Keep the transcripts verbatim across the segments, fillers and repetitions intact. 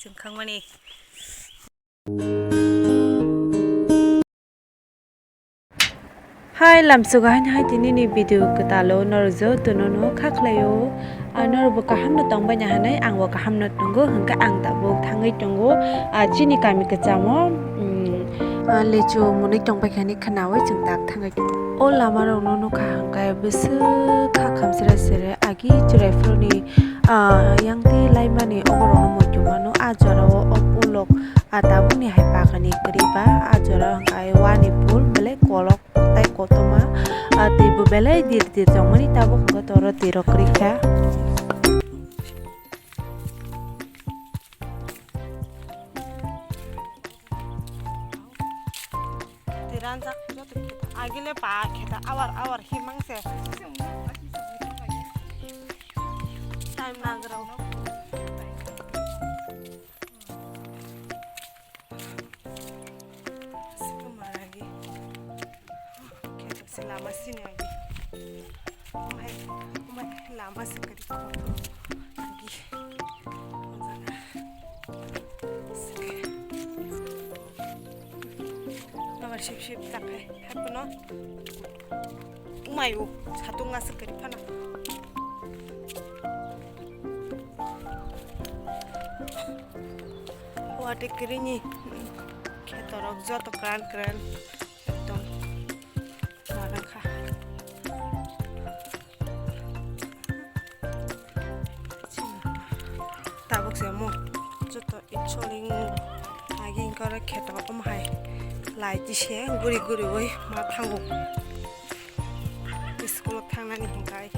Chwng khangmani. Hai lamsugo haino hai tini ni video kwtalo norok jotono no kha khlaio. Ah, norok bo kaham no tongbai na hinwi ang bo kaham no tongo, hwnkhe ang tabuk thangwi tongo, ah, chini kami kwchamo, mm, ah, lechu mwnwi tongbai kha hinwi khwnawi chwng tak thangwi tongo. O lama rok no nukha hwnkhe bwswk kha khamsira sere agi chwrai phuru ni, ah, yang tei laimani oborok no muitu mano. Ah, jora o o pulok, ah, tabukni hai bagani kwrwi ba, ah, jora o hwnkhe wani pul belai kolok tei kotorma, ah, tei bo belai dir dir tongmani tabuk hwnkhe toro twi rok kwrwi kha. Tiranjak joto kheta, agile ba kheta, awar awar himang se. Time nagrao. Sikomar agi. Kheto se lama sini agi. Umai, umai lama se kari ko agi. Nabar sip sip takai. Hapono. Umai u. Satung ngasik kari phana. Wate kirini khetorok joto kran kran ekdom narang kha. Tabuk se mo joto icholing agi koro kheto om hai lai tise guri guri oi ma thango. School o thangnani hinkhai.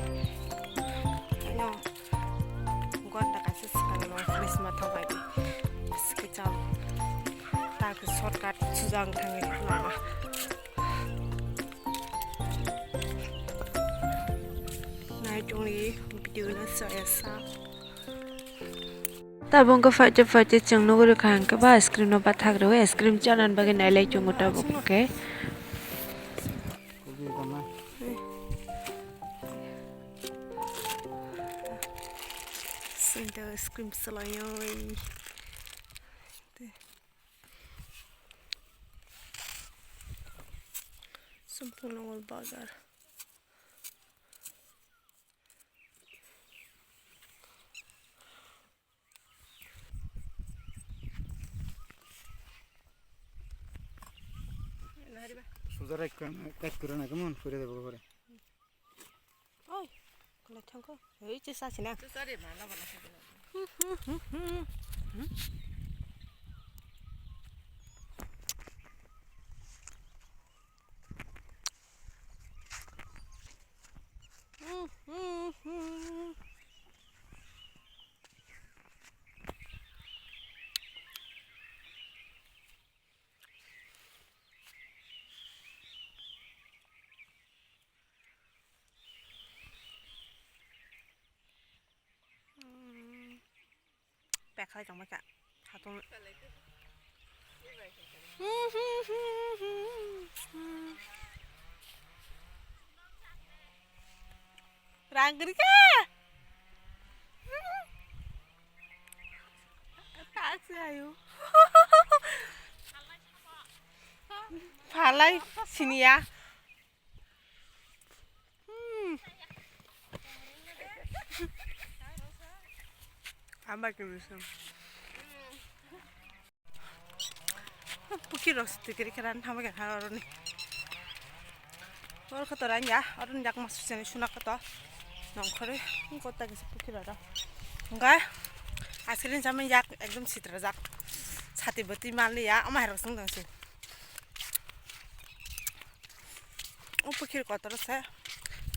Ano. Gonda kaisa swkang no police ma thok bai di. Swkang chao. Tak shortcut sujang thangwi lama. Nai tongwi video no saya sa. Tabuk wngkha phaikhe phaikhe chwng nugwi rwkha hwnkhe ba ice cream no bathak rwi ice cream chanani bagwi nailai tongo tabuk hwnkhe. Sini ice cream salayo. Sumpung nongol bazar. Sujarai kan kat kurana kaman pura de bogore. Oi, kala thangko. Ei che sa sina. Pekhalai tongma kha. Hatung. Rang giri kha. Tak se ayo. Phalai siniya. Hmm. Ama kiri sung. Pukhi rok se tikiri khe ran thangma khe thang oroni. Oro khe to ranya, oroni yak mas sene suna khe to. Nongkhore kota kisa pukhi rok. Hingkhe askrin chamani yak ekdom sitra jak. Sati bwtwi mali ya, ama hai rok sung tong se. O pukhiri kotor se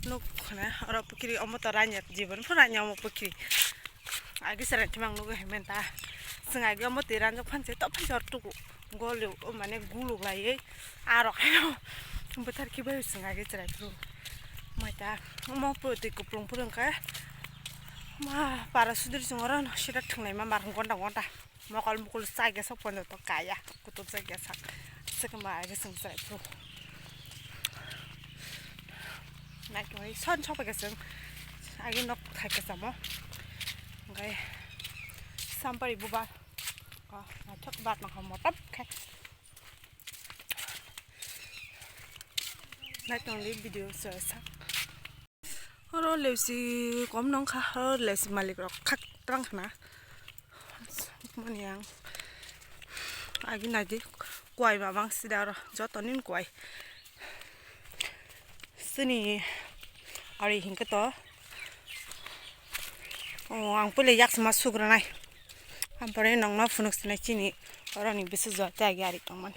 nuk khna oro pukhiri omo to ranya jibon pho ranya omo pukhiri. Agi sara thimang nugo hemen ta. Sing agi omo twi ranjak phanse to phanse or tuku. Goli o mane guluk lai arok hayo. Bwthar kibai sing agi chwrai phuru. Mai ta omo puro twi kuplung phuru wngkha. Ma para sudri sing oro sida thwnglai ma mar gonda gonda. Mokol mukul chai khe sok pono to kaya, kutuk chai khe sak. Swkang ba age swng chai phu. Nai khe son sok khe swng. Age nok thai khe samo. Gai sampari buba. Naithok bat nokha motom khe. Naitongli video se sak. Oro leusi kom nongkha, oro leusi malik rok khak trang khna. Mani ang agi naidi kwai mamang sida oro joto nin kwai. Sini ari hinkhe to, oh, ang pule yak sma sugranai. Ampore nongno phunuk sinai chini oroni bisi jor te agi ari tongman.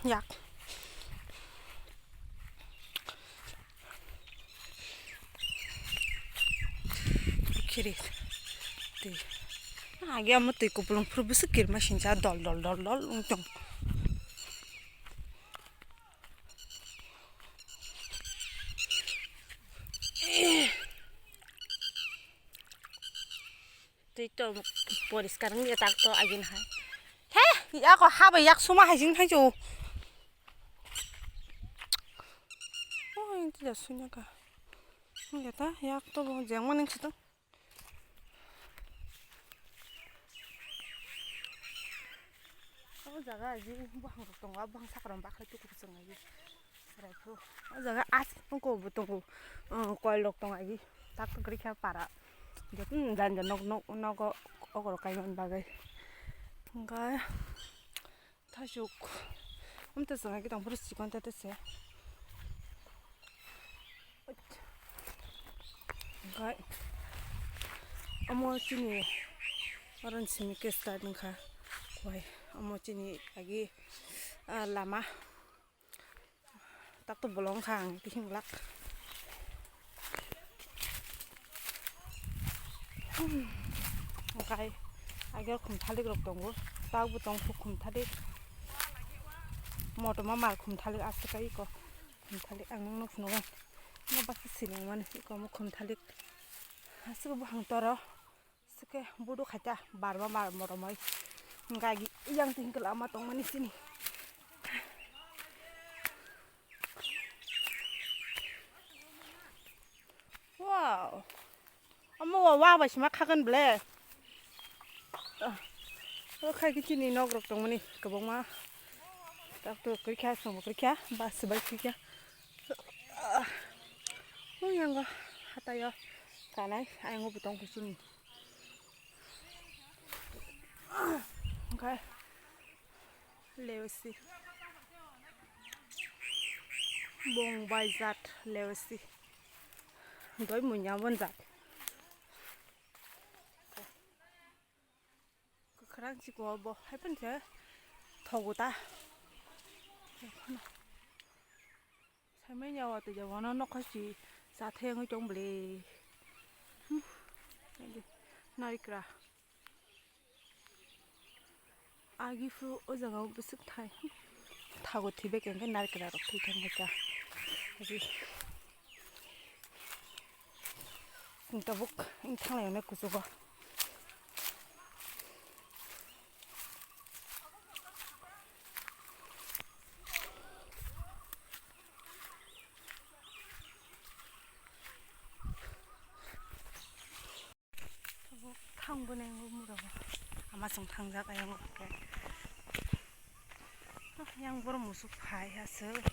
Yak. Khiri. Twi. Agi amo twi kupulung phuru bwswk kirma sincha dol dol dol dol wng tong. Twi to poriskar wngya tak to agin hai. He, ako ha bai yak suma hai jing thai chu. Oh, inti da sunya ka. Wngya ta yak to bo jeng maning sito. O jaga ji buhang rok tongo, buhang sakram bakhai tuku chwng agi. Serai phu. O jaga as ongko bo tongo. Oh, koil rok tong agi. Tak to gri kha para. Jotun jan jan nok nok nogo ogoro kaiman bagwi. Hingkhe thasuk. Amte chwng agi tong phuru chikon tete se. Hingkhe omo chini oron simi khe start wngkha. Koi omo chini agi, ah, lama. Tak to bolong kha ang tihim glak. Hingkhe agel khum thalik rok tongo. Tak bo tong kho khum thalik. Motom ma mal khum thalik aswk kai ko. Khum thalik ang nung nuk phunuk. Mo baksa siling mani iko mo khum thalik. Aswk bo hang toro. Sike budu khaita barma bar moromoi. Gagi yang tihing kela ama tongmani sini. Wow. Amo wa wa bai sima khagan ble. Ah. O khai kichini nok rok tongmani kwbangma. Tak to krikha song krikha ba sibai krikha. Ah. O yango hatayo kanai ayang bo tong kichini. Hingkhe leusi. Bong bai jat leusi. Doi munya bon jat. Kwkhwrang chikon bo hai phano se thogo ta. Saimanya watwi jabo no nokha si chathai wngwi tong bwle. Hmm. Naikra. Agi phu o jaga o bwswk thai. Thago thwi bai khe naikra rok thwi thang bai kha. Agi. Tabuk wng thang lai kuchugo. Thang bo nai mura bo. Ama chwng thangjak ayang khe. Yang borok musuk phai aswk.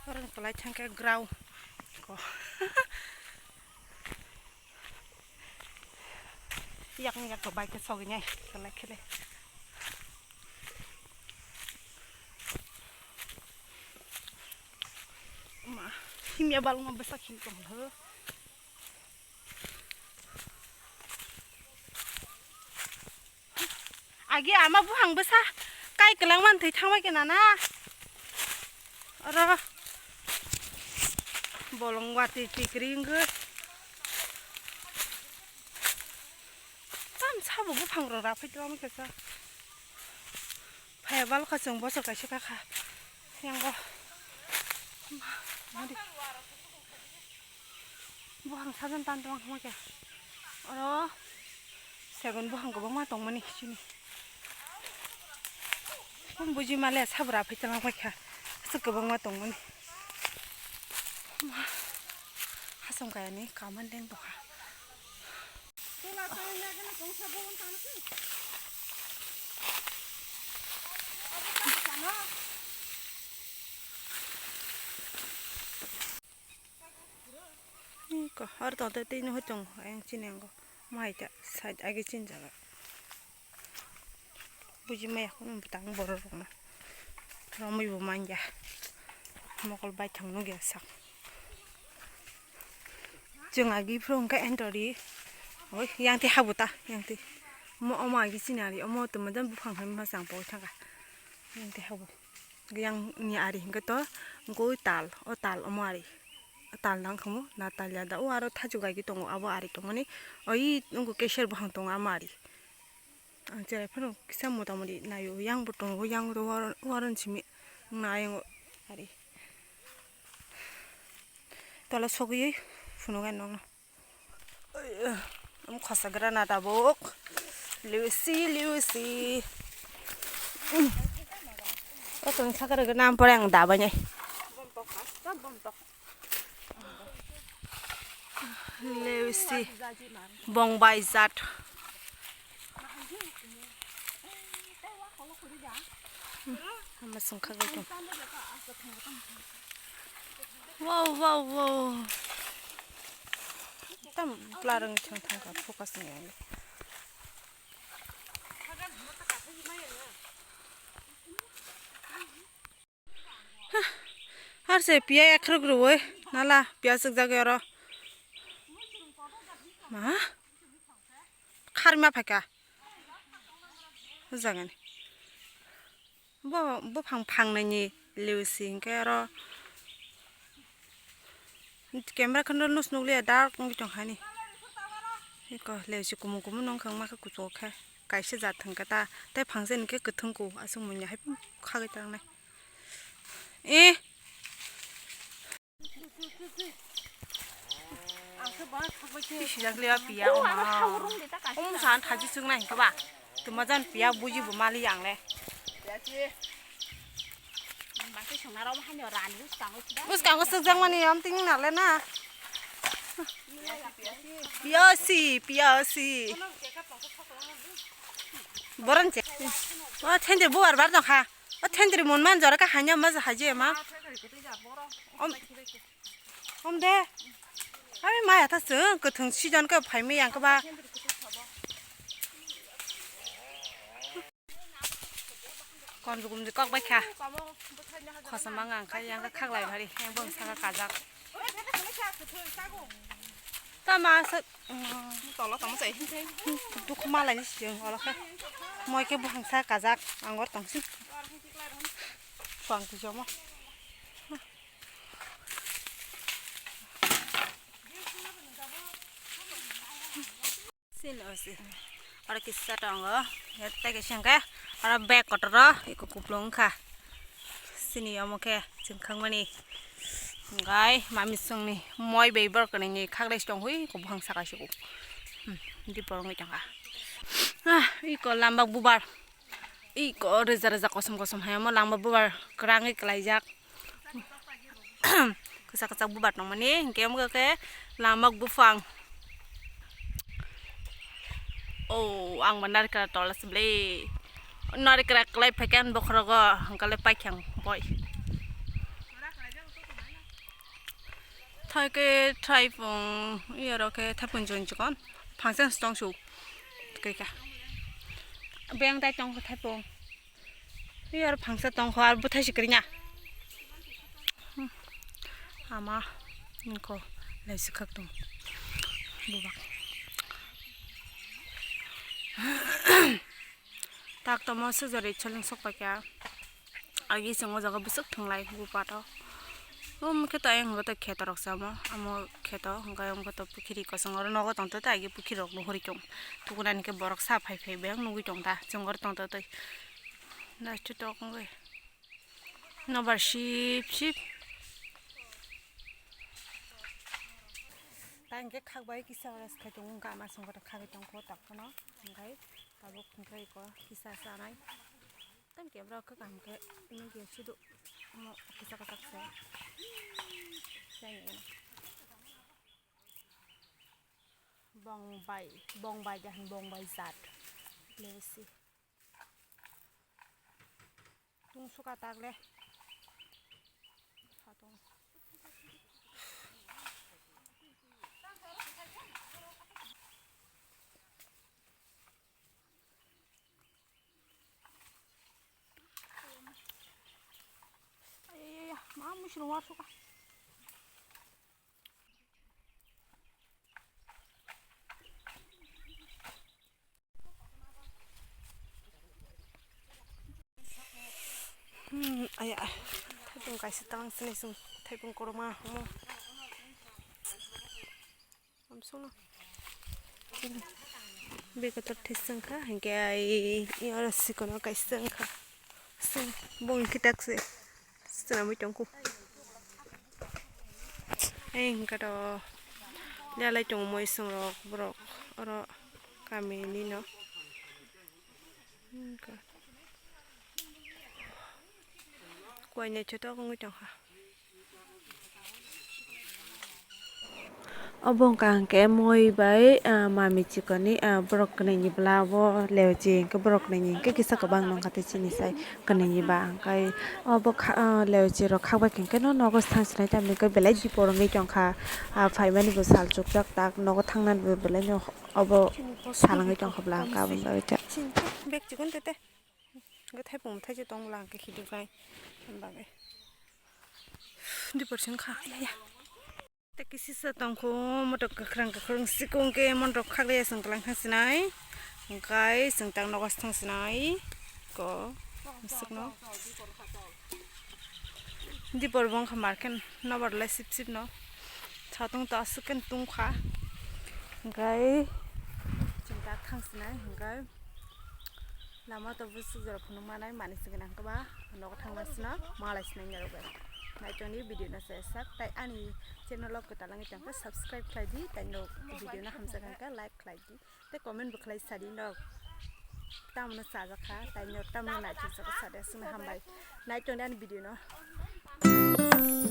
Oro kwlai thangkhe grao. Ko. Yak yak to bike sogwi nai kwlai khele. Ma, himya balma bwsa khim tong ho. Agi ama buhang bwsa kai kwlangma thwi thangbai khe nana. Oro bolong watwi tikri wngwi. Tam sabo buphang rok raphai tongma khe sa. Phaiya balkha chwng bosor kaisa kakha. Yango. Mari. Buhang sajan tan tong khe. Oro segun buhang kwbangma tongmani sini. Kun buji male sabra phai tong kha. Aswk kwbangma tongmani. Hasong kaya ni kaman deng tongkha. Ko har tong te tini hoi tong yang chini ango mai ta side agi chin jaga. Buji maya kheno bwtang borok rokno romwi bo manya mokol baithang nukya sak. Chwng agi phuru hwnkhe entori oi yang twi habuta yang twi omo omo agi sinari omo tuma jani buphang hai masa ang pogwi thangkha yang twi habu yang ni ari hwnkhe to goi tal o tal omo ari tal nang khamu na tal ya da o aro thachu gai tongo abo ari tongmani oi nungkhe keser buphang tongo omo ari. Ang cherai phano kisa motamoti naio, yang bo tongo, yang bo tongo, waron simi wng na ayang ari. Tola sogwi phunuk ani nokno. Am khosa gra na tabuk. Lucy, Lucy. O tong sakar gra nam pore ang dabai nai. Leusi bongbai jat. Ama songkha gai tong. Wow, wow, wow. Tam plarang chang thang ka focus ni ang. Har se piya ekhrok rwui nala piya sukjagwi oro. Ma? Kharma phaikha. O jagani. Bo, buphang phangnani leusi hinkhe oro camera kheno nus nukliya dark wngwi tongkha ani. Eko leusi kumun kumun wngkha wngma khe kuchukgo khe kaisa jat thangkha ta tei phangsa hinkhe kwthwng ku aswk munya hai khagwi tangnai. Eh. Sijak liya piya oma. Om san thaji sung nai kaba. Tuma jan piya buji bu mali yang le. Bwskango sukjak mani om tini na le na. Piya si, piya si. Boron che. O thende buar bar dong kha. O thendri mon man jora ka hanya ma haji ma. Om, om de. Ami maya ta se kwthwng season ka phai mi yang ka ba. Kon rukum de kok bai kha. Khosa mang ang kha yang ka khaklai bhari yang bong saka kajak. Tama sa Tolo tamo chai. Duk malai ni siyong olo khe. Moi khe buphang sa kajak ang or tongsi. Suang ti jomo. Sin osi. Oro kisa tongo. Yat tege sengke. Oro bag kotoro iko kuplung kha. Sini omo khe chwng khangmani. Hwnkhe mamisongni moi bai borok kwnwi khaklai tong hui kok buphang saka sugo. Hmm, di borok wngwi tongkha. Ah, iko lambak bubar. Iko rwja rwja kosom kosom hai omo lambak bubar kwrangwi kwlaijak. Kwchak kwchak bubar tongmani hinkhe omo khe lambak buphang. Oh, ang bo narikra tola se ble. Narikra kwlai phaikhe ani bokhorogo, hwnkhe le paikhe ang boi. Thaike thaipung, iyaro khe thaipung chikon chikon. Phangsa se tongsu. Kaika. Beng tai tongkha thaipung. Iyaro phangsa tongkha, ar bwthai se kwrwngya. Ama nokho laisi khak tong. Bubak. Tak tamo sujari cholong sok paikha. Agi chwng o jaga bwswk thwnglai bupato. Omo khe to ayang to kheto rok se omo. Amo kheto hwnkhe omo khe to pukhiri kosong oro nogo tongtwtwi agi pukhiri rok nuhuri tong. Tukunani khe borok sa phai phai bai nugui tong ta. Chwng oro tongtwtwi. Naithotok wngwi. Nobar sip sip. Ta hwnkhe khak bai kisa oro se khai tongo, wngkha ama songkha khagwi tongkho tokphano, hwnkhe tabuk hwnkhe iko kisa chanai. Tei camera o khe kaham khe nukya sudu omo kisa kwchak se. Bongbai, bongbai jahan bongbai jat. Lesi. Tung suka tak le. Satung. Ayayaya, ma mushroom war suka. Hmm, aya, thaipung kaisa tang sini sung thaipung koroma mo. Amsung no. Bekotor thisung kha, hingke ai, i oro sikono kaisa wngkha. Sung, bo hingke tak se. Swnamwi tongkhu. Ei hwnkhe to lelai tongo muisung rok borok oro kamini no. Kuai naithotok wngwi tongkha. Obo wngkha hwnkhe moi bai, ah, mami chikoni, ah, borok kwnwi ni bwla bo leochi hwnkhe borok kwnwi ni hwnkhe kisa kwbang nongkha tei chini sai kwnwi ni ba hwnkhe obo kha-, ah, leochi rok khakbai hwnkhe no nogo thang sinai tamni hwnkhe belai dipor wngwi tongkha, ah, phaimani bo sal chukjak tak nogo thangnani bo belai no obo salangwi tongkha bwla hwnkhe aboni bagwi ta. Bag chikon tete. Hwnkhe thaipung thaichi tong bwla hwnkhe khibikhai bagwi dipor sing kha ya ya. Tei kisisa tongkho motok kwkhwrang kwkhwrang sikong khe montok khaklaiya chwng kwlang thang sinai. Hwnkhe chwng tak nogo thang sinai. Ko, misukno. Dipor bo wngkha markhe nobar lai sip sip no. Satung to aswk khe tungkha. Hwnkhe chwng tak thang sinai hwnkhe. Lama to bwswk jora phunuk manai, manwi swngwi nang khe ba nogo thangma sino malai sinai ni rwgwi. Naitokni video no se sak, tai ani channel o kwtal wngwi tongkha, subscribe khlai di, tai no video no hamjak kha like khlai di, tei comment bo khlai sadi no. Tamno chajak kha, tai no tamno naithok jagwi sadi, aswkno hambai. Naitokni ani video no.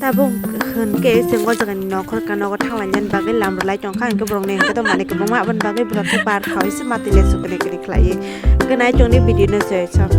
Tabuk hwnkhe chwng o jagani nokhor ka nogo thanglainani bagwi lam rwlai tongkha, hwnkhe borokni hwnkhe to manwi kwbangma, aboni bagwi borok khe bar khaui se mati le sukri kri khlaiwi. Hwnkhe naitokni video no se chwng.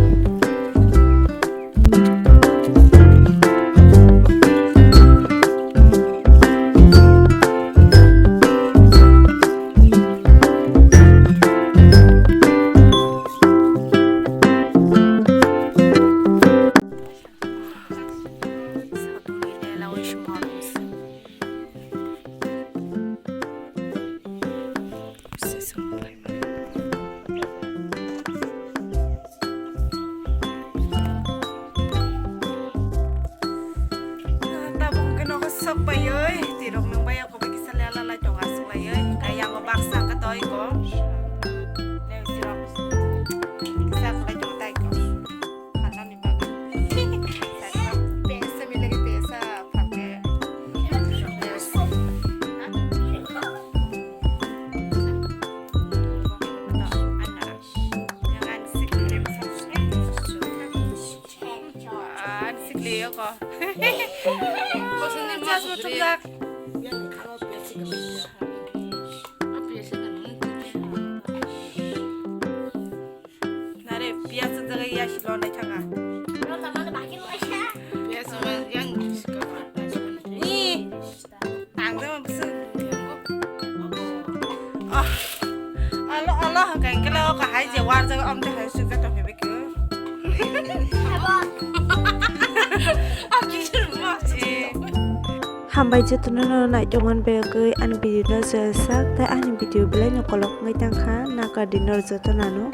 Tabuk hwnkhe nogo sok paiwi, tirok nung bai ako bai kisa lela lai tongo aswk laiwi. Kaiyango baksa hwnkhe toi ko. Neng sirok kisa kwlai tongo tai ko. Phanani bagwi. Pesa milegi pesa phanke. Yang ani sikli rem sa. Ani sikli yoko. Chasma chukjak. Nare, piyas jaga ya silo nai thanga. Piyas yang. Ni. Tang jama bwswk. Oh. Alo, alo, hwnkhe hwnkhe lo kahai je warjak, amte hai sukjak tongkhe bikhe. Abo. Ang kisir ma. Eh. Hambai jotono no naitokmani bagwi ani video no joya sak tei ani video belai no kolok wngwi tangkha, naka dinner jotono no.